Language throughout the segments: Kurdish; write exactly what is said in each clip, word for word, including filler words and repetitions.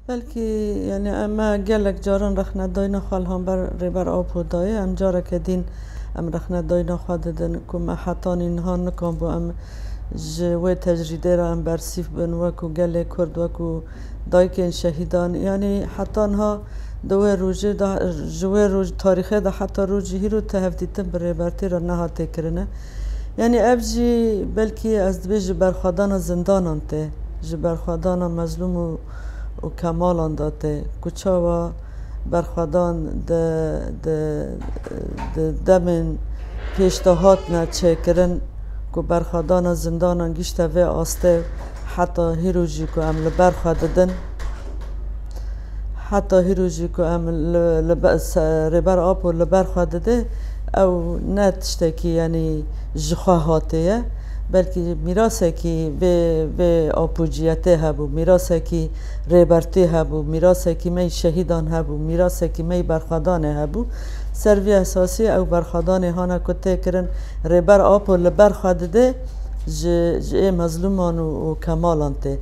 Belkî, yani, em me gelek caran rexnedayîna xwe li hember Rêber Apo dayê. Em careke dîn em rexnedayîna xwe didin ku me hetanî niha nikanbû em ji wê tecrîdê re em bersîv bin, wekû gelê Kurd, wekû dayikên şehîdan. Yani, heta niha di wê rojê de, ji wê roj, tarîxê de heta rojî hîro ti hevdîtin bi Rêbertî re nehate kirine. Yani, ev jî belkî ez dibê ji berxwedana zindanan tê, ji berxwedana mezlûm û, û kemalan de tê, ku çawa berxwedan di, di, di demên pêş de hatine çêkirin, ku berxwedana zindanan gişte vê astê, heta hîro jî ku em li ber xwe didin, heta hîro jî ku em li, li be-, se-, Rêber Apo li ber xwe dide, ew ne tiştekî, yanî, ji xwe hatê ye, belkî mîrasekî vê, vê apociyetê hebû, mîrasekî Rêbertî hebû, mîrasekî me yî şehîdan hebû, mîrasekî me yî berxwedanê hebû. Ser vî esasî ew berxwedanê hane ku tê kirin, Rêber Apo li ber xwe dide ji, ji ê mezlûman û, û kemalan tê.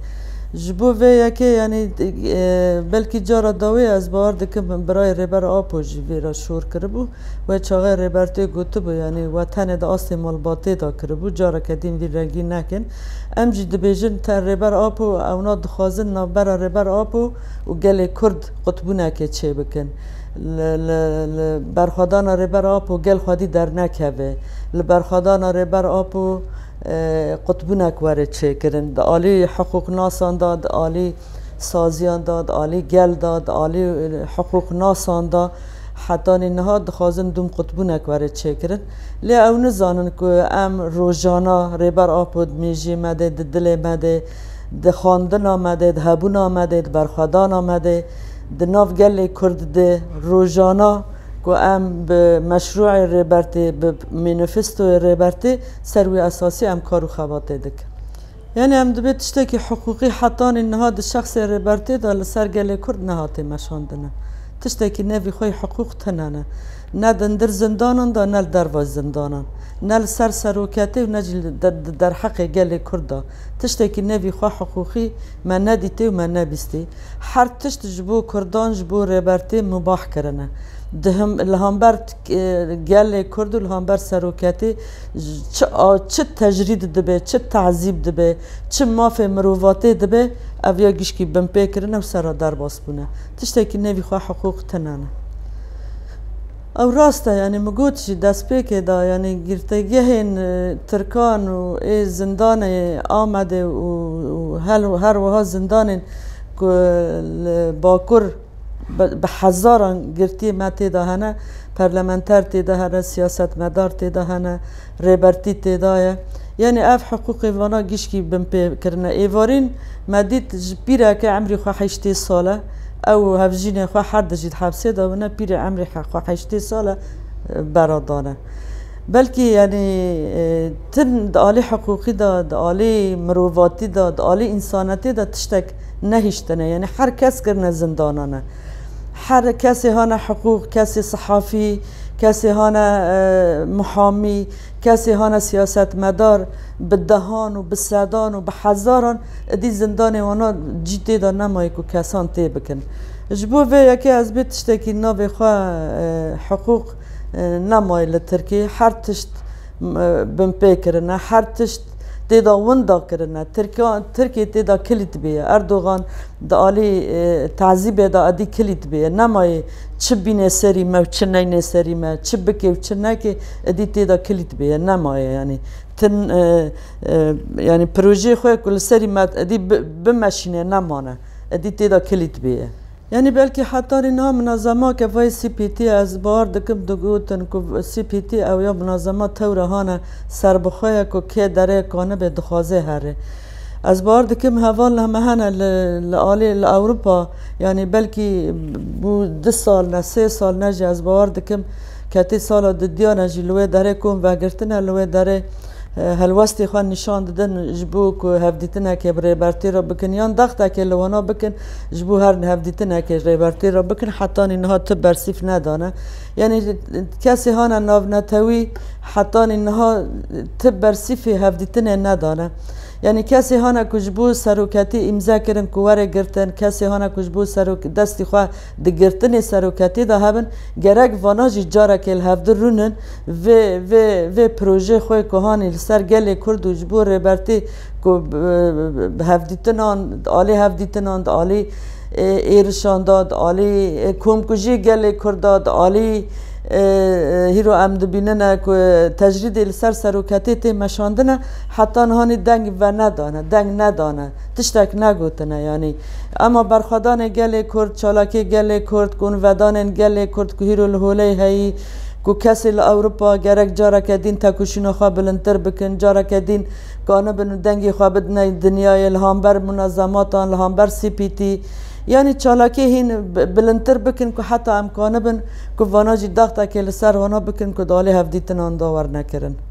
Ji bo vê yekê, yanî, e, belkî cara dawê ez bawer dikim birayê Rêber Apo jî vê re şor kiribû. Wê çaxê Rêbertê gotibû, yanî, we tenê di astê malbatê de kiribû, careke din vî rengî nekin. Em jî dibêjin te Rêber Apo, ewna dixwazin navbera Rêber Apo û gelê Kurd qutbûnekê çêbikin. Li, li, li berxwedana Rêber Apo gel xwedî dernekeve. Li berxwedana Rêber Apo, e, qutbûnek were çêkirin. Di alî hiqûqnasan de, di alî saziyan de, di alî gel de, di alî, e, hiqûqnasan de hetanî niha dixwazin dûm qutbûnek were çêkirin. Lê ew nizanin ku em rojana Rêber Apo di mêjiyê me de, di dilê me de, di xwendina me de, di hebûna me de, di berxwedana me de, di nav gelê Kurd de rojana ku em bi meşrûê Rêbertê, bi manîfestoyê Rêbertê ser wî esasî em kar û xebatê dikin. Yani em dibê tiştekî hiqûqî hetanî niha di şexsê Rêbertê de li ser gelê Kurd nehatê meşandine. Tiştekî nevî xwe yî hiqûq tune ne. Ne di ndir zindanan de, ne li derva zindanan. Ne li ser seroketê û ne jî li de-, di derheqê gelê Kurd de. Tiştekî nevî xwe hiqûqî me nedîtê û me nebîstê. Her tişt ji bo Kurdan, ji bo Rêbertê mubah kirine. Di him-, li hember, e, gelê Kurd û li hember seroketê çi a-, çi tecrîd dibe, çi tazîb dibe, çi mafê mirovatê dibe, ev ya gişkî binpê kirine û ser re derbas bûne. Tiştekî nevî xwe hiqûq tune ne. Ew rast e, yanî min got jî destpêkê de, yanî girtîgehên, e, Tirkan û ê zindanê Amedê û, û hel-, her wiha zindanên ku li Bakur bi, bi hezaran girtiyê me tê de hene, parlamenter tê de hene, siyasetmedar tê de hene, Rêbertî tê de ye. Yanî ev hiqûqê vana gişkî binpê kirine. Êvarîn me dît ji pîreke emrî xwe heştê sal e, ew û hevjînê xwe her di jî di hepsê de bûne, pîrê emrî he-, xwe heştê sal e, e, beradane. Belkî, yanî, e, tin di alî hiqûqî de, di alî mirovatî de, di alî însanetê de tiştek nehiştine. Yanî her kes kirine zindanan e. Her kesê hane hiqûq, kesê sihafî, kesê hane, e, muhamî, kesê hane siyasetmedar, bi dehan û bi sedan û bi hezaran, êdî zindanê wana cî tê de nemaye ku kesan tê bikin. Ji bo vê yekê ez bê tiştekî navê xwe, e, hiqûq, e, nemaye li Tirkiyê. Her tişt, e, binpê kirine, her tişt tê de winda kirine. Tirkan-, Tirkiye tê de kilît bûye. Erdogan di alî, e, tazîbê de êdî kilît bûye. Nemaye çi bîne serî me û çi neyne serî me, çi bike û çi neke, êdî tê de kilît bûye. Nemaye, yanî. Tin, e, e, yanî projeyê xwe ku li serî me êdî bi-, bimeşîne nemane. Êdî tê de kilît bûye. Yanî belkî hetanî niha minezema kevayê C P T, ez bawer dikim digotin ku C P T ew ya minezema tewre hane serbixwe ye ku kê derê kanibe dixwaze here. Ez bawer dikim heval me hene li, li alî, li Ewropa, yanî belkî bû du sal ne, sê sal ne jî, ez bawer dikim ketê sala didiyane jî li wê derê kom vegirtine, li wê derê, e, helwestê xwe nîşan didin ji bo ku hevdîtinekê bi Rêbertî re bikin yan dextekê li wana bikin, ji bo her hevdîtinekê Rêbertî re bikin, hetanî niha tu bersîv nedane. Yanî kesê hane navnetewî hetanî niha tu bersîvê hevdîtinê nedane. Yanî kesê hane ku ji bo seroketî îmze kirin ku were girtin, kesê hane ku ji bo serok-, destî xwe di girtinê seroketî de hebin, gerek vana jî carekê li hevdu rûnin, vê, vê, vê projê xwe ku hanî li ser gelê Kurd û ji bo rêbertî ku bi, bi, bi hevdîtinan, di alî hevdîtinan, di alî, e, êrişan de, di alî, e, komkujiyê gelê Kurd de, di alî, e, e, hîro em dibînine ku tecrîdê li ser seroketê tê meşandine, heta nihanî deng venedane, deng nedane, tiştek negotine yanî. Ema berxwedanê gelê Kurd, çalakê gelê Kurd, ku vedanên gelê Kurd ku hîro li holê heyî, ku kesê li Ewropa gerek careke dîn tekoşîna xwe bilindtir bikin, careke dîn kanibin û dengê xwe bidine dinyayê li hamber munezematan, li hamber C P T. Yanî çalakê hîn bi-, bilindtir bikin ku heta em kanibin ku vana jî daxtekê li ser vana bikin ku di alî hevdîtinan de wernekirin.